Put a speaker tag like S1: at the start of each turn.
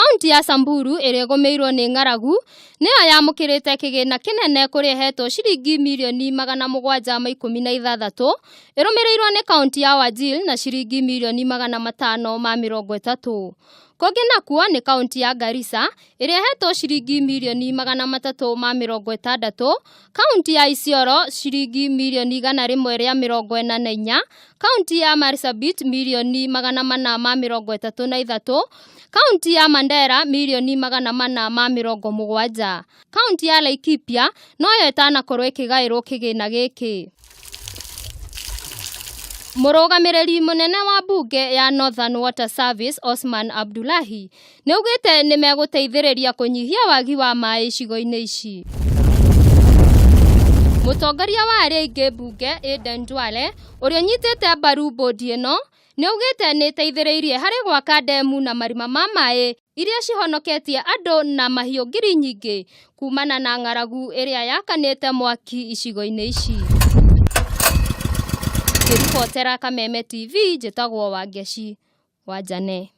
S1: Kaunti ya Samburu ĩrĩa ĩgũmĩirwo nĩ ng'aragu nĩyo yamũkĩrĩte kĩgĩna kĩnene kũrĩa ĩhetwo ciringi mirioni 716, ĩrũmĩrĩirwo nĩ kaunti ya Wajir na ciringi mirioni 530. Kũngĩ nakuo nĩ kaunti ya Garissa ĩrĩa ĩhetwo ciringi mirioni 360, kaunti ya Isiolo ciringi mirioni 144, kaunti ya Marsabit mirioni 433, kaunti ya Mandera mirioni 470. Kaunti ya Laikipia noyo ĩtanakorwo ĩkĩgaĩrwo kĩgĩna gĩkĩ. Mũrũgamĩrĩri mũnene wa mbunge ya Northern Water Service Osman Abdullahi nĩaugĩte nĩmegũteithĩrĩria kũnyihia wagi wa maĩ icigo-inĩ ici. Mũtongoria wa arĩa aingĩ mbunge Aden Duale ũrĩa ũnyitĩte mbaru mbũndi ĩno nĩaugĩte nĩĩteithĩrĩirie harĩ gwaka ndemu na marima ma maĩ iria cihonoketie andũ na mahiũ ngiri nyingĩ kumana na ng'aragu ĩrĩa yakanĩte mwaki icigo-inĩ ici. Ngĩribotera Kameme TV njĩtagwo Wangeci Wanjane.